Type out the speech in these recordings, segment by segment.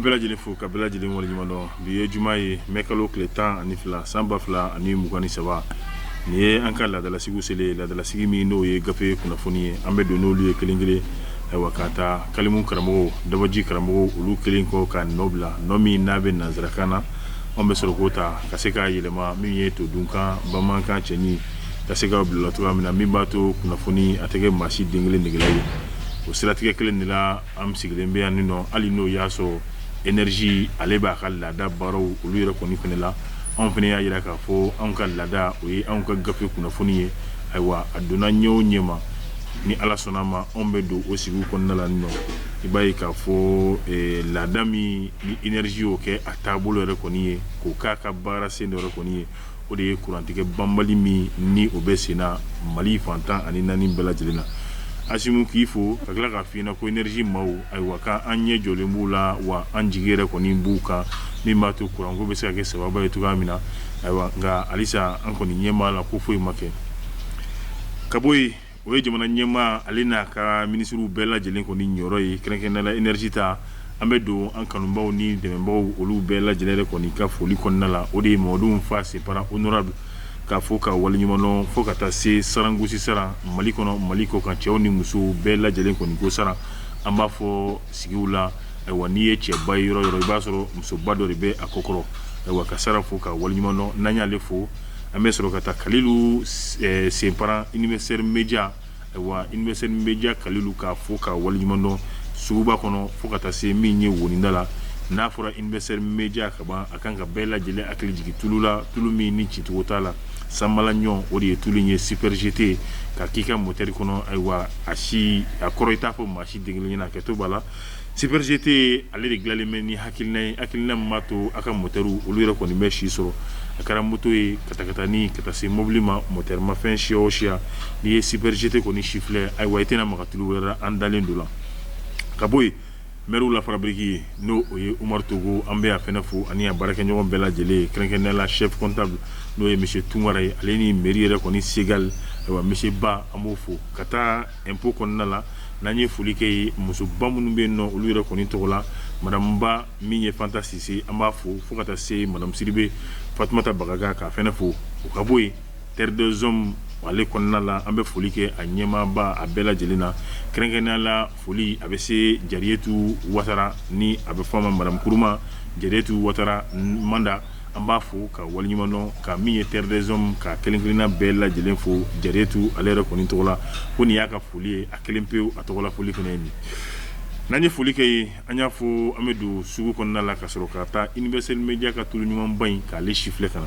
bɛɛ lajɛlen fo ka bɛɛ lajɛlen waleɲuman dɔn. Bi ye juma ye, mɛ kalo tile 12, san 2023. Nin ye an ka laadalasigiw selen ye, laadalasigi min n'o ye gafe kunnafoni ye. An bɛ don n'olu ye kelen kelen. Ayiwa, ka taa kalimu karamɔgɔw, dabaji karamɔgɔw, olu kelen kɔ ka nɔ bila, nɔ min n'a bɛ nansarakan na, anw bɛ sɔrɔ k'o ta ka se k'a yɛlɛma min ye todunkan, bamanankan cɛɲi, ka se ka bila cogoya min na, min b'a to kunnafoni a tɛ kɛ maa si den kelen negela ye. O siratigɛ kelen de la, an sigilen bɛ yan nin nɔ. Hali n'o y'a sɔrɔ énergie ale b'a ka laada baaraw olu yɛrɛ kɔni fana la, anw fana y'a jira k'a fɔ anw ka laada, o ye anw ka gafe kunnafoni ye. Ayiwa, a donna ɲɛ o ɲɛ ma, ni Ala sɔnna a ma, anw bɛ don o sigiw kɔnɔna la nin nɔ. I b'a ye k'a fɔ laada min ni énergie y'o kɛ a taabolo yɛrɛ kɔni ye, k'o k'a ka baara sen dɔ yɛrɛ kɔni ye, o de ye kurantigɛ banbali min ni o bɛ sen na Mali fan 14 bɛɛ lajɛlen na. Asimu, k'i fo ka tila k'a f'i ɲɛna ko énergie maaw, ayiwa, k'an ɲɛ jɔlen b'u la, wa an jigi yɛrɛ kɔni b'u kan, min b'a to kuranko bɛ se ka kɛ sababa ye cogoya min na. Ayiwa, nka halisa an kɔni ɲɛ b'a la ko foyi ma kɛ. Ka bɔ yen, o ye jamana ɲɛmaa ale n'a ka minisiriw bɛɛ lajɛlen kɔni ɲɔrɔ ye, kɛrɛnkɛrɛnnenya la énergie ta. An bɛ don an kanubaaw ni dɛmɛbaaw, olu bɛɛ lajɛlen yɛrɛ kɔni ka foli kɔnɔna la. O de ye Mamadu Fa Senpara honorable, k'a fo ka waleɲuman dɔn, fo ka taa se sarangosi saran Mali kɔnɔ, Mali kɔ kan, cɛw ni musow bɛɛ lajɛlen kɔni ko saran. An b'a fɔ sigiw la, ayiwa, n'i ye cɛba ye yɔrɔ yɔrɔ, i b'a sɔrɔ musoba dɔ de bɛ a kɔkɔrɔ. Ayiwa, ka Sara fo ka waleɲuman dɔn. N'an y'ale fo, an bɛ sɔrɔ ka taa Kalilu Senparan, Universel Media. Ayiwa, Universel Media Kalilu, k'a fo ka waleɲuman dɔn suguba kɔnɔ, fo ka taa se min ye woninda la. N'a fɔra Universel Media ka ban, a kan ka bɛɛ lajɛlen hakili jigin tulu la, tulu min ni cicogo t'a la, sanbala ɲɔ, o de ye tulu in ye, Super GT, ka k'i ka motɛri kɔnɔ. Ayiwa, a si a kɔrɔ, i t'a fɔ maa si den kelen ɲɛna, a kɛ to b'a la. Super GT, ale de dilanlen bɛ ni hakilina ye, hakilina min b'a to a ka motɛriw, olu yɛrɛ kɔni bɛ si sɔrɔ. A kɛra moto ye, katakatani, ka taa se mobili ma, motɛri mafɛn siya o siya, n'i ye Super GT kɔni sifilɛ, ayiwa, i tɛna maga tulu wɛrɛ la. An dalen don la. Ka bɔ yen, mɛriw la fabrique ye, n'o o ye Umaru Togo, an bɛ a fɛnɛ fo ani a baarakɛɲɔgɔn bɛɛ lajɛlen, kɛrɛnkɛrɛnnenya la chef comptable, n'o ye monsieur Tunkara ye, ale ni mairie yɛrɛ kɔni SEGAL, ayiwa, monsieur Ba, an b'o fo. Ka taa impôt kɔnɔna la, n'an ye foli kɛ ye musoba minnu bɛ yen nɔ, olu yɛrɛ kɔni tɔgɔ la, madame Ba min ye Fanta Sise, an b'a fo, fo ka taa se madame Sidibe Fatumata Bagaga, k'a fɛnɛ fo. O ka bɔ yen, Terre des Hommes ale kɔnɔna la, an bɛ foli kɛ a ɲɛmaaba a bɛɛ lajɛlen na. Kɛrɛnkɛrɛnnenya la, foli a bɛ se Jariyetu Watara, ni a bɛ fɔ a ma madame Kuruma Jariyetu Watara Manda, an b'a fo ka waleɲuman dɔn, ka min ye Terre des Hommes ka kelen kelenna bɛɛ lajɛlen fo Jariyetu ale yɛrɛ kɔni tɔgɔ la, ko nin y'a ka foli ye a kelen pewu, a tɔgɔla foli fana ye nin. N'an ye foli kɛ ye, an y'a fɔ, an bɛ don sugu kɔnɔna la ka sɔrɔ ka taa Universel Media ka tulu ɲumanba in k'ale sifilɛ ka na.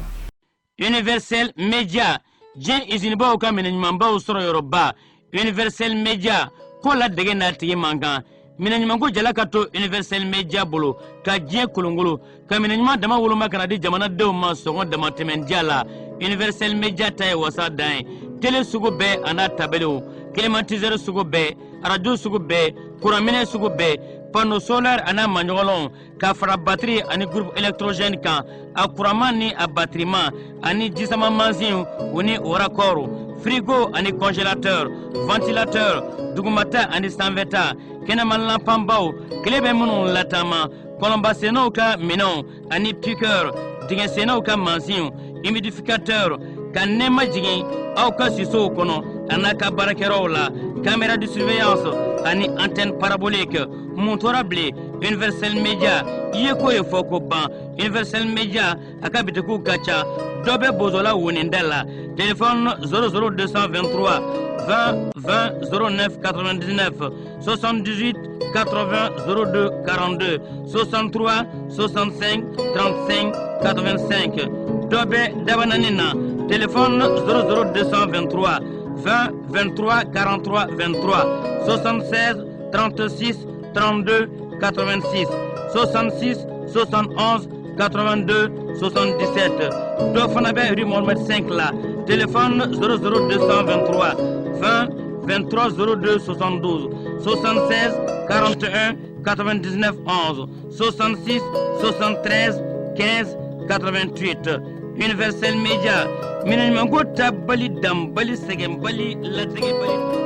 Universel Media, diɲɛ izinibaw ka minɛn ɲumanbaw sɔrɔ yɔrɔba. Universel Media ko la dege n'a tigi man kan. Minɛn ɲumanko jala ka to Universel Media bolo ka diɲɛ kolongolo, ka minɛn ɲuman dama woloma ka na di jamanadenw ma sɔngɔ damatɛmɛndiya la. Universel Media ta ye wasa dan ye. Tele sugu bɛɛ a n'a tabelew, climatiseur sugu bɛɛ, arajo sugu bɛɛ, kuranminɛ sugu bɛɛ, panneau solaire a n'a maɲɔgɔnlɔnw, ka fara batiri ani groupe électrogène kan, a kuranman ni a batiriman, ani jisama mansinw, u ni o raccord, frigo ani congélateur, ventilateur, dugumata ani sanfɛta, kɛnɛma lanpanbaw, tile bɛ minnu lataama, kɔlɔnbasennaw ka minɛnw ani piqueur, dingɛsennaw ka mansinw, humidificateur, ka nɛɛma jigin aw ka sisow kɔnɔ a n'a ka baarakɛyɔrɔw la, caméra de surveillance ani antenne parabolique. Mun tora bilen? Universel Media i ye ko ye fɔ ko ban. Universel Media a ka bitikiw ka ca. Dɔ bɛ Bozola woninda la, téléphone 00 223 20 20 09 99, 78 80 02 42, 63 65 35 85. Dɔ bɛ Dabanani na, téléphone 00 223 20 23 43 23, 76 36 32 86, 66 71 82 77. Dɔ fana bɛ rue Mohamed 5 la, téléphone 00 223 20 23 02 72, 76 41 99 11, 66 73 15 88. Universel Media, minɛn ɲumanko tabali, danbali, sɛgɛnbali, ladegibali.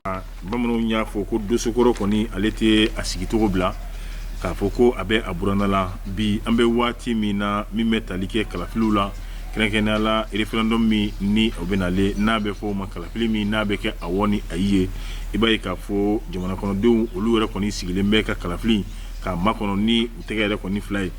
Bamananw y'a fɔ ko dosokɔrɔ kɔni, ale tɛ a sigicogo bila. K'a fɔ ko a bɛ a buranna la bi, an bɛ waati min na, min bɛ tali kɛ kalafiliw la, kɛrɛnkɛrɛnnenya la référendum min ni o bɛ nalen, n'a bɛ fɔ o ma kalafili min n'a bɛ kɛ awɔ ni ayi ye, i b'a ye k'a fɔ jamana kɔnɔdenw olu yɛrɛ kɔni sigilen bɛ ka kalafili k'a makɔnɔ ni u tɛgɛ yɛrɛ kɔni fila ye.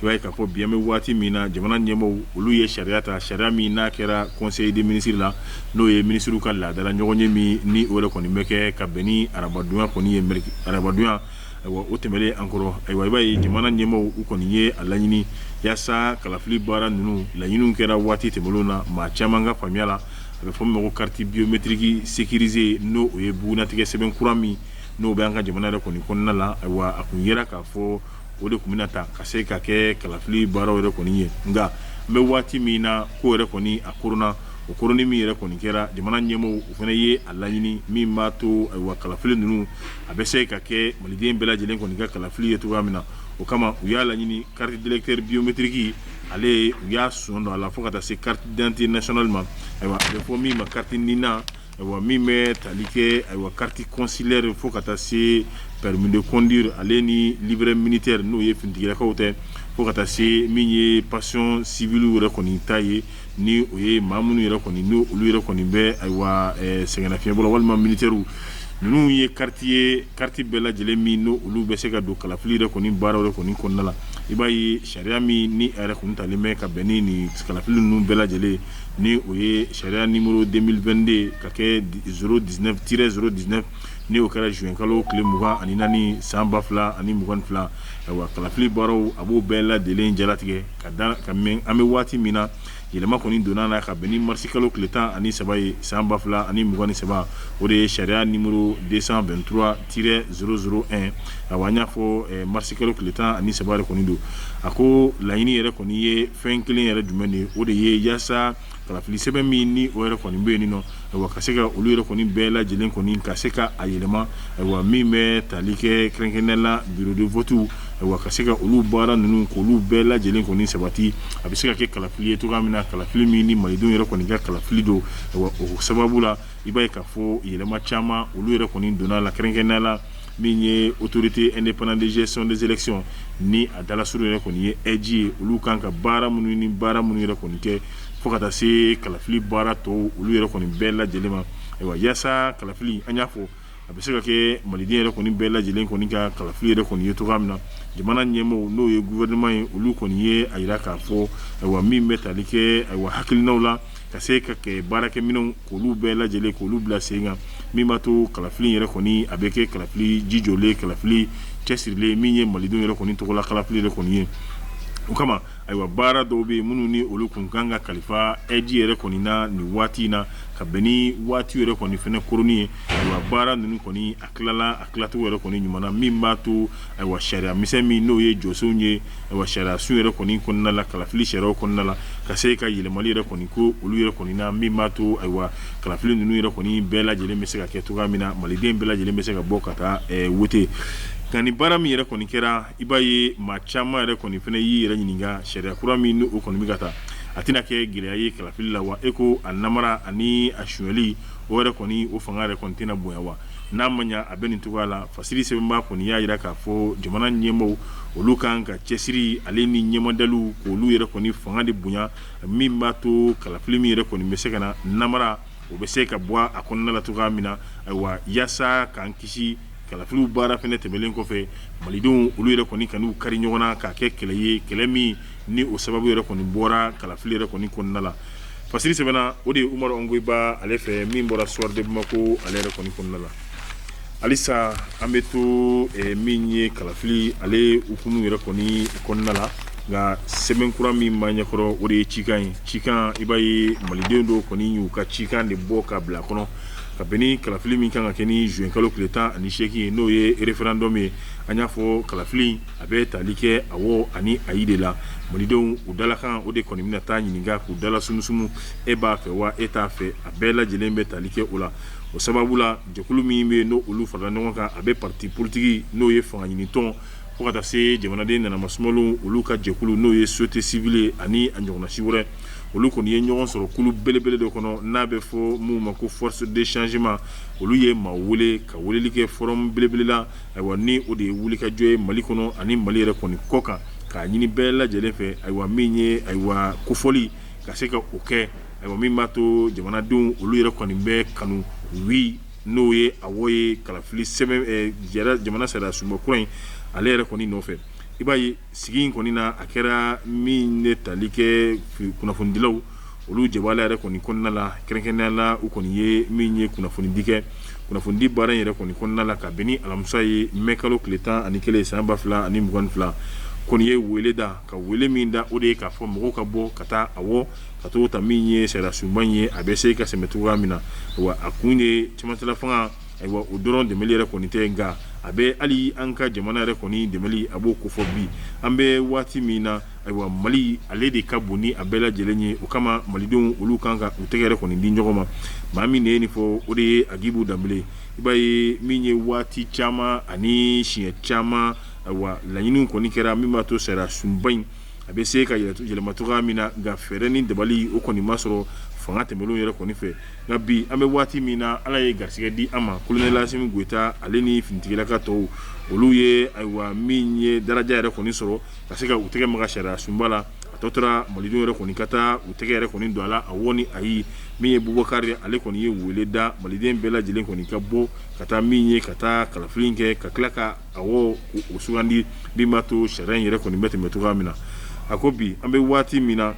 I b'a ye k'a fɔ bi, an bɛ waati min na, jamana ɲɛmaaw olu ye sariya ta, sariya min n'a kɛra conseil des ministres la, n'o ye minisiriw ka laadala ɲɔgɔnye min ni o yɛrɛ kɔni bɛ kɛ ka bɛn ni arabadonya kɔni ye, arabadonya ayiwa o tɛmɛlen an kɔrɔ. Ayiwa, i b'a ye jamana ɲɛmaaw u kɔni ye a laɲini yaasa kalafili baara ninnu laɲiniw kɛra waati tɛmɛnlenw na. Maa caman ka faamuya la, a bɛ fɔ min ma ko carte biométrique sécurisée, n'o o ye bugunnatigɛ sɛbɛn kura min n'o bɛ an ka jamana yɛrɛ kɔni kɔnɔna la. Ayiwa, a kun yera k'a fɔ o de tun bɛna ta ka se ka kɛ kalafili baaraw yɛrɛ kɔni ye. Nka n bɛ waati min na, ko yɛrɛ kɔni a koronna, o koronni min yɛrɛ kɔni kɛra, jamana ɲɛmaaw u fana ye a laɲini min b'a to, ayiwa, kalafili ninnu a bɛ se ka kɛ maliden bɛɛ lajɛlen kɔni ka kalafili ye cogoya min na. O kama u y'a laɲini carte d'électeur biométrique, ale u y'a sɔn don a la fo ka taa se carte d'identité nationale ma. Ayiwa, a bɛ fɔ min ma carte NINA, ayiwa, min bɛ tali kɛ, ayiwa, carte consulaire, fo ka taa se permis de conduire, ale ni livret militaire, n'o ye finitigilakaw tɛ, fo ka taa se min ye pension civile yɛrɛ kɔni ta ye, ni o ye maa minnu yɛrɛ kɔni ni olu yɛrɛ kɔni bɛ, ayiwa, sɛgɛnnafiɲɛbɔ la walima militaires. Ninnu ye carte ye, carte bɛɛ lajɛlen min n'o olu bɛ se ka don kalafili yɛrɛ kɔni baara yɛrɛ kɔni kɔnɔna la. I b'a ye sariya min ni a yɛrɛ kɔni talen bɛ ka bɛn ni nin kalafili ninnu bɛɛ lajɛlen, ni o ye sariya numéro 2022 ka kɛ 019-019, ni o kɛra juin kalo tile 24 san 2022. Ayiwa, kalafili baaraw a b'o bɛɛ lajɛlen jalatigɛ ka da ka mɛn. An bɛ waati min na, yɛlɛma kɔni donna na ka bɛn ni marisi kalo tile 13 ye san 2023, o de ye sariya numéro 223-001. Ayiwa, an y'a fɔ marisi kalo tile 13 de kɔni don. A ko laɲini yɛrɛ kɔni ye fɛn kelen yɛrɛ jumɛn de ye? O de ye yaasa kalafili sɛbɛn min ni o yɛrɛ kɔni bɛ yen nɔ, ayiwa, ka se ka olu yɛrɛ kɔni bɛɛ lajɛlen kɔni ka se ka a yɛlɛma. Ayiwa, min bɛ tali kɛ kɛrɛnkɛrɛnnenya la bureau de vote, ayiwa, ka se ka olu baara ninnu k'olu bɛɛ lajɛlen kɔni sabati, a bɛ se ka kɛ kalafili ye cogoya min na, kalafili min ni malidenw yɛrɛ kɔni ka kalafili don. Ayiwa, o sababu la, i b'a ye k'a fɔ yɛlɛma caman olu yɛrɛ kɔni donna la, kɛrɛnkɛrɛnnenya la min ye autorité indépendante de gestion des élections, ni a dalasurun yɛrɛ kɔni ye AIGE ye, olu kan ka baara minnu ni baara minnu yɛrɛ kɔni kɛ fo ka taa se kalafili baara tɔw olu yɛrɛ kɔni bɛɛ lajɛlen ma. Ayiwa, yaasa kalafili, an y'a fɔ, a bɛ se ka kɛ maliden yɛrɛ kɔni bɛɛ lajɛlen kɔni ka kalafili yɛrɛ kɔni ye cogoya min na, jamana ɲɛmaaw, n'o ye gouvernement ye, olu kɔni ye a jira k'a fɔ, ayiwa, min bɛ tali kɛ, ayiwa, hakilinaw la ka se ka kɛ baarakɛminɛnw k'olu bɛɛ lajɛlen k'olu bila sen kan, min b'a to kalafili yɛrɛ kɔni a bɛ kɛ kalafili jijɔlen, kalafili cɛsirilen, min ye malidenw yɛrɛ kɔni tɔgɔla kalafili yɛrɛ kɔni ye. O kama, ayiwa, baara dɔw bɛ yen minnu ni olu kun kan ka kalifa AIGE yɛrɛ kɔni na nin waati in na, ka bɛn ni waati yɛrɛ kɔni fɛnɛ koronni ye. Ayiwa, baara ninnu kɔni a tilala a tilacogo yɛrɛ kɔni ɲuman na, min b'a to, ayiwa, sariya misɛn min n'o ye jɔsenw ye, ayiwa, sariya sun yɛrɛ kɔni kɔnɔna la, kalafili sariyaw kɔnɔna la, ka se ka yɛlɛmali yɛrɛ kɔni ko olu yɛrɛ kɔni na, min b'a to, ayiwa, kalafili ninnu yɛrɛ kɔni bɛɛ lajɛlen bɛ se ka kɛ cogoya min na, maliden bɛɛ lajɛlen bɛ se ka bɔ ka taa wote. Nka ni baara min yɛrɛ kɔni kɛra, i b'a ye maa caman yɛrɛ kɔni fana y'i yɛrɛ ɲininka sariya kura min n'o kɔni bɛ ka taa, a tɛna kɛ gɛlɛya ye kalafili la wa? E ko a namara ani a sonyali, o yɛrɛ kɔni o fanga yɛrɛ kɔni tɛna bonya wa? N'a ma ɲa a bɛ nin cogoya la, fasiri sɛbɛnba kɔni y'a jira k'a fɔ jamana ɲɛmaaw olu kan ka cɛsiri ale ni ɲɛmadaliw k'olu yɛrɛ kɔni fanga de bonya, min b'a to kalafili min yɛrɛ kɔni bɛ se ka na, namara o bɛ se ka bɔ a kɔnɔna la cogoya min na. Ayiwa, yaasa k'an kisi kalafiliw baara fana tɛmɛnen kɔfɛ, malidenw olu yɛrɛ kɔni kan'u kari ɲɔgɔn na k'a kɛ kɛlɛ ye, kɛlɛ min ni o sababu yɛrɛ kɔni bɔra kalafili yɛrɛ kɔni kɔnɔna la. Fasiri sɛbɛnna o de ye Umaru Ongoyiba ale fɛ, min bɔra Soir de Bamako ale yɛrɛ kɔni kɔnɔna la. Halisa an bɛ to min ye kalafili ale hukumu yɛrɛ kɔni kɔnɔna la, nka sɛbɛn kura min b'an ɲɛkɔrɔ, o de ye cikan ye. Cikan, i b'a ye maliden dɔw kɔni y'u ka cikan de bɔ ka bila kɔnɔ ka bɛn ni kalafili min kan ka kɛ ni juin kalo tile 18 ye, n'o ye référendum ye. An y'a fɔ kalafili a bɛ tali kɛ awɔ ani ayi de la. Malidenw u dalakan o de kɔni bɛna taa ɲininka k'u dala sumusumu, e b'a fɛ wa e t'a fɛ? A bɛɛ lajɛlen bɛ tali kɛ o la. O sababu la, jɛkulu min bɛ yen n'o olu farala ɲɔgɔn kan, a bɛ parti politique, n'o ye fanga ɲinitɔn, fo ka taa se jamanaden nanamasumalenw olu ka jɛkulu, n'o ye société civile ye, ani a ɲɔgɔnna si wɛrɛ, Olu kɔni ye ɲɔgɔn sɔrɔ kulu belebele dɔ kɔnɔ n'a bɛ fɔ minnu ma ko force de changement. Olu ye maa wele ka weleli kɛ forum belebele la, ayiwa, ni o de ye wulikajɔ ye Mali kɔnɔ ani Mali yɛrɛ kɔni kɔ kan, k'a ɲini bɛɛ lajɛlen fɛ, ayiwa, min ye, ayiwa, kofɔli ka se ka o kɛ, ayiwa, min b'a to jamanadenw olu yɛrɛ kɔni bɛ kanu oui, n'o ye awɔ ye kalafili sɛbɛn jamana sariya sunba kura in ale yɛrɛ kɔni nɔfɛ. I b'a ye sigi in kɔni na, a kɛra min ne tali kɛ kunnafonidilaw olu jabala yɛrɛ kɔni kɔnɔna la, kɛrɛnkɛrɛnnenya la u kɔni ye min ye kunnafonidi kɛ, kunnafonidi baara in yɛrɛ kɔni kɔnɔna la, ka bɛn ni alamisa ye mɛ kalo tile 11 san 2022, kɔni ye wele da. Ka wele min da, o de ye k'a fɔ mɔgɔw ka bɔ ka taa awɔ ka to ta min ye sariya sunba in ye, a bɛ se ka sɛmɛ cogoya min na. Wa a kun ye cɛmancɛla fanga, ayiwa, o dɔrɔn dɛmɛli yɛrɛ kɔni tɛ, nka a bɛ hali an ka jamana yɛrɛ kɔni dɛmɛli, a b'o kofɔ. Bi an bɛ waati min na, ayiwa, Mali ale de ka bon ni a bɛɛ lajɛlen ye. O kama malidenw olu kan ka u tɛgɛ yɛrɛ kɔni di ɲɔgɔn ma. Maa min de ye nin fɔ, o de ye Agibu Danbele. I b'a ye min ye waati caman ani siɲɛ caman, ayiwa, laɲiniw kɔni kɛra min b'a to sariya sunba in a bɛ se ka yɛlɛma cogoya min na, nka fɛɛrɛ ni dabali o kɔni ma sɔrɔ fanga tɛmɛnlenw yɛrɛ kɔni fɛ. Nka bi an bɛ waati min na, Ala ye garisɛgɛ di an ma, kolonɛli Asimi Goyita ale ni finitigilaka tɔw, olu ye, ayiwa, min ye daraja yɛrɛ kɔni sɔrɔ ka se ka u tɛgɛ maga sariya sunba la. A tɔ tora malidenw yɛrɛ kɔni ka taa u tɛgɛ yɛrɛ kɔni don a la, awɔ ni ayi. Min ye Bubakari, ale kɔni ye wele da maliden bɛɛ lajɛlen kɔni ka bɔ ka taa min ye ka taa kalafili in kɛ, ka tila ka awɔ o sugandi min b'a to sariya in yɛrɛ kɔni bɛ tɛmɛ cogoya min na. A ko bi an bɛ waati min na,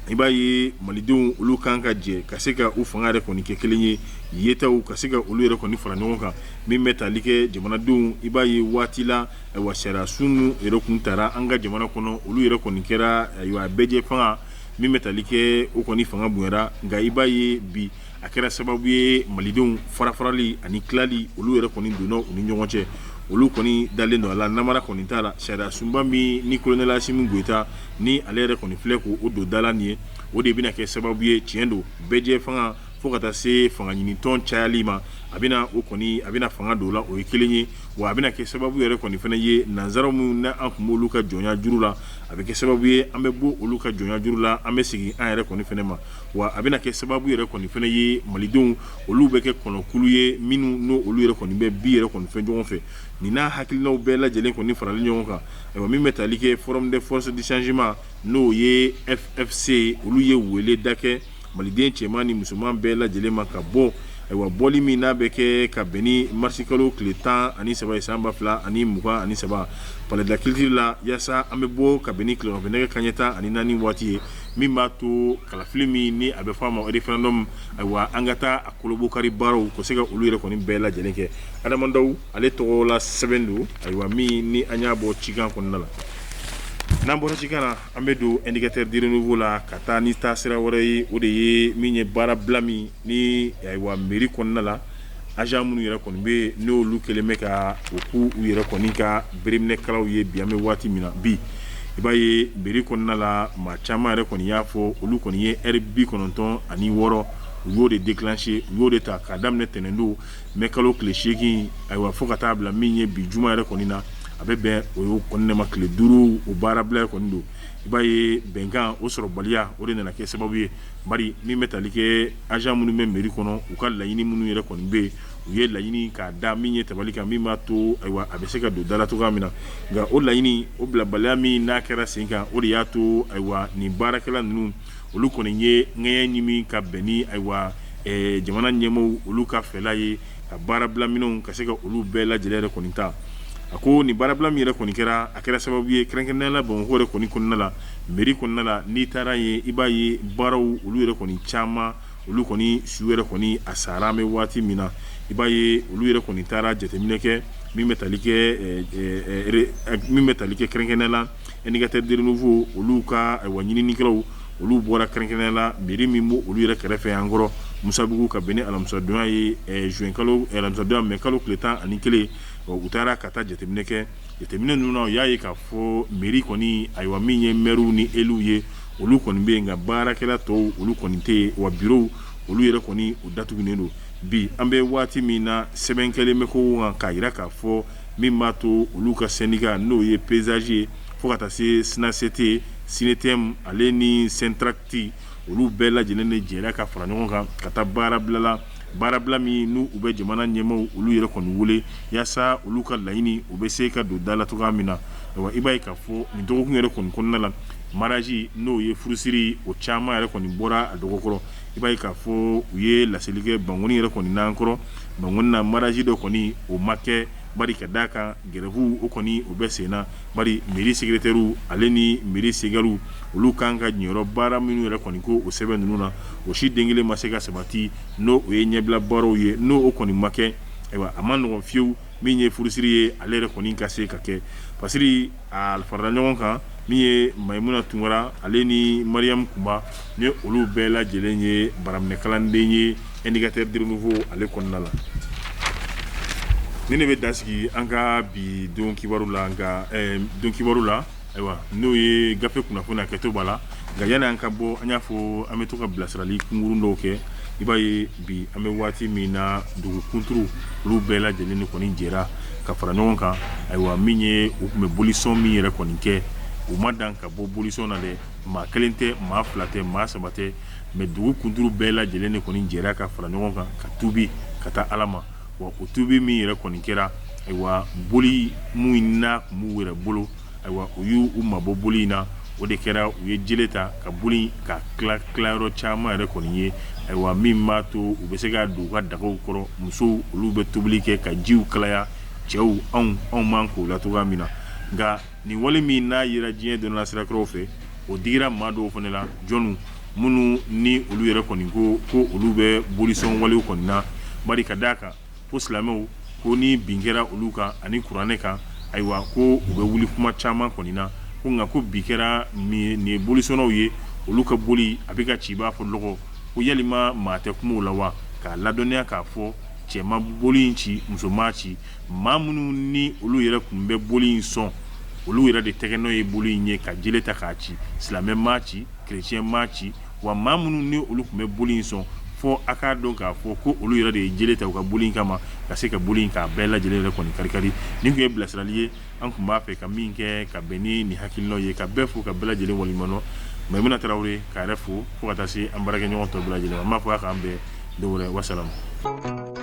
i b'a ye malidenw olu kan ka jɛ ka se ka u fanga yɛrɛ kɔni kɛ kelen ye, yetaw ka se ka olu yɛrɛ kɔni fara ɲɔgɔn kan min bɛ tali kɛ jamanadenw. I b'a ye waati la, ayiwa, sariya sun yɛrɛ kun tara an ka jamana kɔnɔ, olu yɛrɛ kɔni kɛra, ayiwa, bɛɛjɛ fanga min bɛ tali kɛ o kɔni fanga bonyara. Nka i b'a ye bi a kɛra sababu ye malidenw farafarali ani tilali olu yɛrɛ kɔni donna u ni ɲɔgɔn cɛ. Olu kɔni dalen don a la, namara kɔni t'a la, sariya sunba min ni kolonɛli Asimi Goyita ni ale yɛrɛ kɔni filɛ k'o don da la nin ye, o de bɛna kɛ sababu ye, tiɲɛ don, bɛɛjɛ fanga fo ka taa se fanga ɲinitɔn cayali ma, a bɛna o kɔni a bɛna fanga don o la, o ye kelen ye. Wa a bɛna kɛ sababu yɛrɛ kɔni fana ye, nansara minnu ni an tun b'olu ka jɔnya juru la, a bɛ kɛ sababu ye an bɛ bɔ olu ka jɔnya juru la, an bɛ segin an yɛrɛ kɔni fana ma. Wa a bɛna kɛ sababu yɛrɛ kɔni fana ye, malidenw olu bɛ kɛ kɔnɔkulu ye minnu n'o olu yɛrɛ kɔni bɛ bi yɛrɛ kɔni fɛn ɲɔgɔn fɛ. Nin n'a hakilinaw bɛɛ lajɛlen kɔni farali ɲɔgɔn kan, ayiwa, min bɛ tali kɛ forum des forces du changement, n'o ye FFC, olu ye wele da kɛ maliden cɛman ni musoman bɛɛ lajɛlen ma ka bɔ, ayiwa, bɔli min n'a bɛ kɛ ka bɛn ni marisikalo tile 13 ye san 2023 palais de la culture la, yaasa an bɛ bɔ ka bɛn ni tileganfɛ nɛgɛ kanɲɛ 14 waati ye, min b'a to kalafili min ni a bɛ fɔ a ma référendum, ayiwa, an ka taa a kolobokari baaraw ka se ka olu yɛrɛ kɔni bɛɛ lajɛlen kɛ. Adama Ndaw ale tɔgɔla sɛbɛn don, ayiwa, min ni an y'a bɔ Cikan kɔnɔna la. N'an bɔra Cikan na, an bɛ don Indicateur du renouveau la ka taa ni taasira wɛrɛ ye. O de ye min ye baarabila min ni, ayiwa, mairie kɔnɔna la, agent minnu yɛrɛ kɔni bɛ yen, n'olu kɛlen bɛ ka o k'u yɛrɛ kɔni ka bereminɛkalaw ye. Bi an bɛ waati min na bi, i b'a ye mairie kɔnɔna la, maa caman yɛrɛ kɔni y'a fɔ olu kɔni ye heure 96, u y'o de déclencher, u y'o de ta k'a daminɛ tɛnɛndon mɛ kalo tile 8, ayiwa, fo ka taa bila min ye bi juma yɛrɛ kɔni na, a bɛ bɛn o kɔni ne ma tile 5, o baarabila kɔni don. I b'a ye bɛnkan o sɔrɔbaliya, o de nana kɛ sababu ye. Bari min bɛ tali kɛ agent minnu bɛ mairie kɔnɔ, u ka laɲini minnu yɛrɛ kɔni bɛ yen, u ye laɲini k'a da min ye tabali kan, min b'a to, ayiwa, a bɛ se ka don da la cogoya min na. Nka o laɲini o bilabaliya min n'a kɛra sen kan, o de y'a to, ayiwa, nin baarakɛla ninnu olu kɔni ye ŋɛɲɛ ɲimi ka bɛn ni, ayiwa, jamana ɲɛmaaw olu ka fɛla ye, ka baarabila minɛnw ka se ka olu bɛɛ lajɛlen yɛrɛ kɔni ta. A ko nin baarabila min yɛrɛ kɔni kɛra, a kɛra sababu ye kɛrɛnkɛrɛnnenya la Bamakɔ yɛrɛ kɔni kɔnɔna la, mairie kɔnɔna la, n'i taara yen, i b'a ye baaraw olu yɛrɛ kɔni caman olu kɔni su yɛrɛ kɔni a sara. An bɛ waati min na, i b'a ye olu yɛrɛ kɔni taara jateminɛ kɛ min bɛ tali kɛ min bɛ tali kɛ kɛrɛnkɛrɛnnenya la Indicateur du renouveau olu ka, ayiwa, ɲininikɛlaw olu bɔra kɛrɛnkɛrɛnnenya la mairie min b'o olu yɛrɛ kɛrɛfɛ yan kɔrɔ Musabugu, ka bɛn ni alamisadonya ye, juin kalo alamisadonya mɛ kalo tile 11, u taara ka taa jateminɛ kɛ. Jateminɛ ninnu na, u y'a ye k'a fɔ mairie kɔni, ayiwa, min ye mɛriw ni éluw ye, olu kɔni bɛ yen, nka baarakɛla tɔw olu kɔni tɛ yen, wa bureau olu yɛrɛ kɔni u datugunen don. Bi an bɛ waati min na, sɛbɛn kɛlen bɛ ko kan k'a jira k'a fɔ min b'a to olu ka syndicat, n'o ye PSAJ ye, fo ka taa se SNACT, SYNETEM ale ni SYNTRACT, Olu bɛɛ lajɛlen de jɛra ka fara ɲɔgɔn kan ka taa baarabila la, baarabila min n'u u bɛ jamana ɲɛmaaw olu yɛrɛ kɔni wele yaasa olu ka laɲini u bɛ se ka don da la cogoya min na. Ayiwa, i b'a ye k'a fɔ nin dɔgɔkun yɛrɛ kɔni kɔnɔna la, mariage n'o ye furusiri, o caman yɛrɛ kɔni bɔra a dɔgɔkɔrɔ. I b'a ye k'a fɔ u ye laseli kɛ Bankoni yɛrɛ kɔni n'an kɔrɔ Bankoni na, mariage dɔ kɔni o ma kɛ, bari ka d'a kan grève o kɔni o bɛ sen na, bari mairie secrétaire ale ni mairie segalw olu kan ka jɔyɔrɔ baara minnu yɛrɛ kɔni ko o sɛbɛn ninnu na, o si den kelen ma se ka sabati, n'o o ye ɲɛbila baaraw ye, n'o o kɔni ma kɛ. Ayiwa, a ma nɔgɔn fiyewu min ye furusiri ye, ale yɛrɛ kɔni ka se ka kɛ pasiri. A farala ɲɔgɔn kan, min ye Mayimuna Tunkara ale ni Mariam Kunba, ni olu bɛɛ lajɛlen ye baraminɛkalanden ye Indicateur du Renouveau ale kɔnɔna la. Ni ne bɛ dan sigi an ka bi don kibaru la, nka don kibaru la, ayiwa, n'o ye gafe kunnafoni a kɛto b'a la. Nka yanni an ka bɔ, an y'a fɔ an bɛ to ka bilasirali kunkurun dɔw kɛ. I b'a ye bi an bɛ waati min na, dugu kunturu olu bɛɛ lajɛlen de kɔni jɛra ka fara ɲɔgɔn kan. Ayiwa, min ye u tun bɛ bolisɔn min yɛrɛ kɔni kɛ, u ma dan ka bɔ bolisɔn na dɛ. Maa kelen tɛ, maa fila tɛ, maa saba tɛ, mais dugu kunturu bɛɛ lajɛlen de kɔni jɛra ka fara ɲɔgɔn kan ka tubi ka taa Ala ma. Wa o tubi min yɛrɛ kɔni kɛra, ayiwa, boli min n'a tun b'u yɛrɛ bolo, ayiwa, u y'u u mabɔ boli in na. O de kɛra u ye jele ta ka boli ka tila tilayɔrɔ caman yɛrɛ kɔni ye, ayiwa, min b'a to u bɛ se ka don u ka dagaw kɔrɔ. Musow olu bɛ tobili kɛ ka jiw kalaya, cɛw anw man k'o la cogoya min na. Nka nin wale min n'a yera diɲɛ dɔnniya sirakɔrɔw fɛ, o digira maa dɔw fana la, jɔnw minnu ni olu yɛrɛ kɔni ko ko olu bɛ bolisɔn walew kɔni na, bari ka d'a kan ko silamɛw ko ni bin kɛra olu kan ani kuranɛ kan, ayiwa, ko u bɛ wuli kuma caman kɔni na, ko nka ko bi kɛra nin ye bolisɔnnaw ye, olu ka boli a bɛ ka ci i b'a fɔ lɔgɔ, ko yalima maa tɛ kuma o la wa? K'a ladɔnniya k'a fɔ cɛ ma boli in ci, muso m'a ci, maa minnu ni olu yɛrɛ tun bɛ boli in sɔn, olu yɛrɛ de tɛgɛnɔ ye boli in ye ka jele ta k'a ci. Silamɛ m'a ci, chrétien m'a ci. Wa maa minnu ni olu tun bɛ boli in sɔn, fo a k'a dɔn k'a fɔ ko olu yɛrɛ de ye jele ta u ka boli in kama ka se ka boli in k'a bɛɛ lajɛlen yɛrɛ kɔni karikari. Nin tun ye bilasirali ye an tun b'a fɛ ka min kɛ ka bɛn ni nin hakilinaw ye, ka bɛɛ fo, ka bɛɛ lajɛlen waleɲuman dɔn. Mayimuna Tarawele k'a yɛrɛ fo, fo ka taa se an baarakɛɲɔgɔn tɔ bɛɛ lajɛlen ma. An b'a fɔ a k'an bɛn don wɛrɛ. Wasalamu.